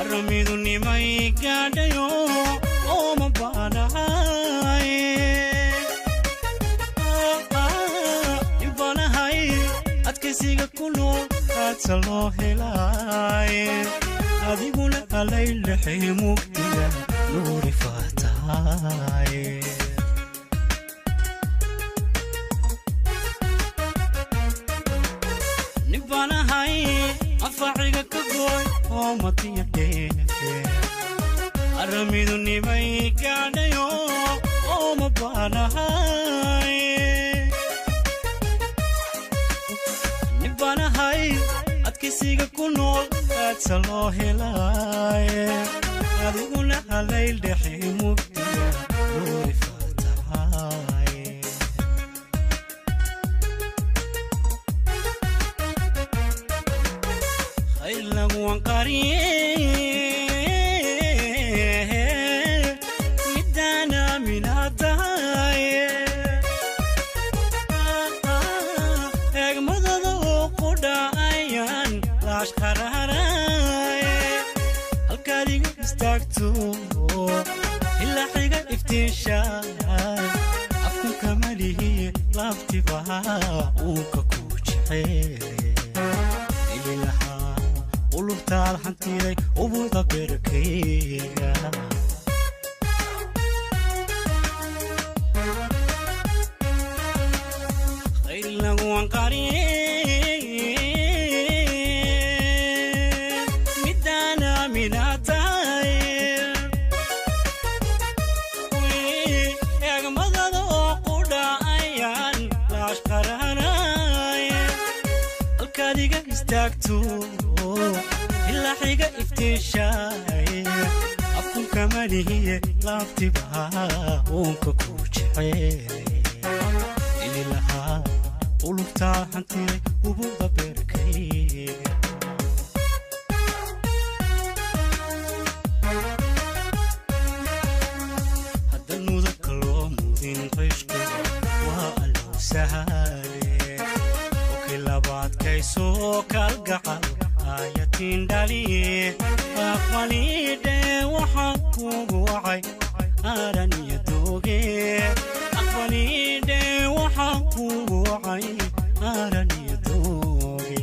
Aramidu nimay gaadhayo ooma baanahay Nibbanahay adkaysiga ku nool aadsa loo helay Adiguna alay lixi mugdiga nuuri faatahay Nibbanahay afaciga ka gooy oo matiya dheefe Aramidu nimay gaadhayo ooma baanahay Nibbanahay adkaysiga ku nool aadsa loo helay Adiguna halayl dhexi mugdiga nuuri faatahay Khayr lagu anqariye midana minatahay Eegmadada oo ku dhacayaan laash qaraaray Halkaad iga istaagto ilaa xiga iftiishaay Afku kama lihiye laabtiba uunka ku jecel Ilaha ulubtaad hantiday ubuda beerkayga Khayr lagu anqariye midana minatahay Eegmadada oo ku dhacayaan laash qaraaray Halkaad iga istaagto ilaa xiga iftiishaay Afku kama lihiye laabtiba uunka ku jecel Ilaha ulubtaa hantiday ubuda beerkayga Hadda mudugka loo mudin qishqiga waa allow sahale Okii labaadkaysoo kalgacal ayatiin dhaliye Aqbalidhe waxaan kugu wacay aaran iyo dooge Aqbalidhe waxaan kugu wacay aaran iyo dooge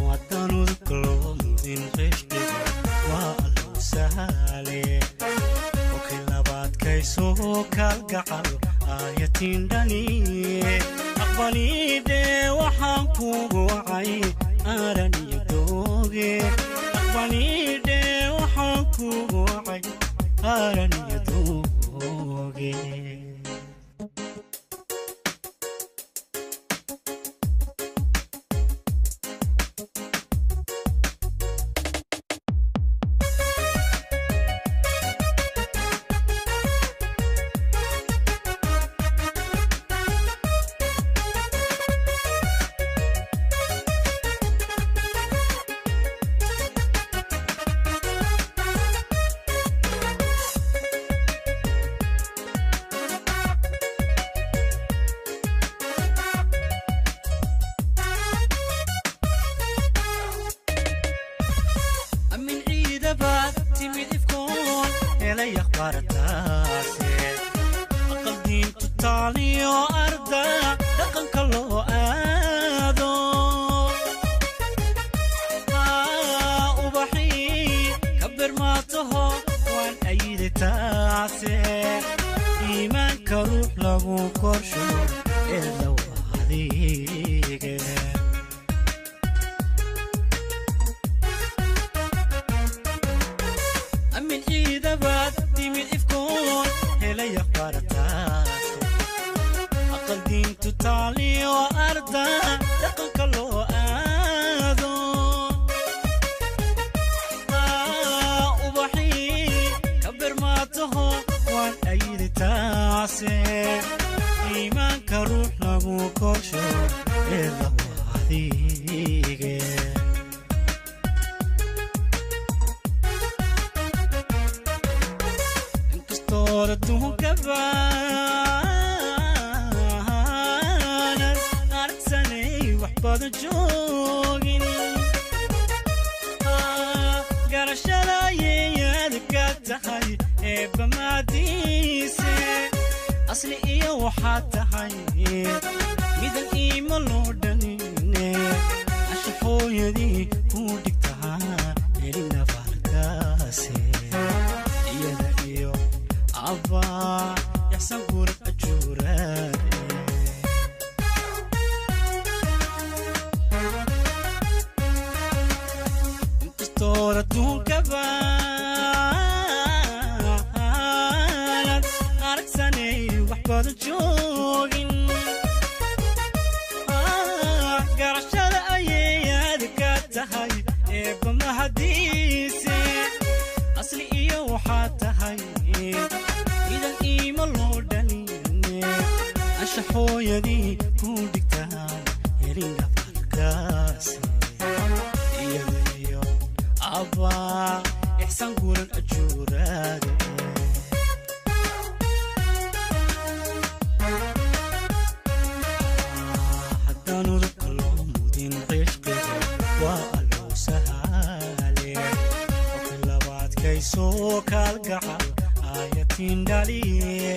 Haddaan udubka loo mudin qishqiga waa allow sahale Okii labaadkaysoo kalgacal ayatiin dhaliye Aqbalidhe waxaan kugu wacay aaran iyo dooge Aqbalidhe waxaan kugu wacay aaran iyo dooge Amin ciidabaad timid ifkoon helay akhbaartaase Aqal diintu taaliyo arda dhaqanka loo aado Ubaxii ka birmaataho waan ayide taase Iimaanka ruux lagu korsho ee low adeege Taase iimaanka ruux lagu korsho eela adige. Inkastood adduunka baanad aragsanay wax badan joogin, garashada yeyaad ka tahay eebba maadiise. Asli iyo waxaad tahay midan iima loo dhaline, ashaxooyadii ku dhigtaa helina faalkaase. Iyada iyo abbaa yaxsan gurad ajuuraade. Inkastood adduunka baanad aragsanay wax badan joogin, garashada ayeyaad ka tahay eebba mahadiise. Asli iyo waxaad tahay idan iima loo dhaline, anshaxooyadii ku dhigtaa helina faalkaase. Iyada iyo abbaa ixsaan guran ajuuraade. Haddaan udubka loo mudin cishqiga waa alloo sahaale, qofki labaadkaysoo kaalgacal aayatiin dhaliye.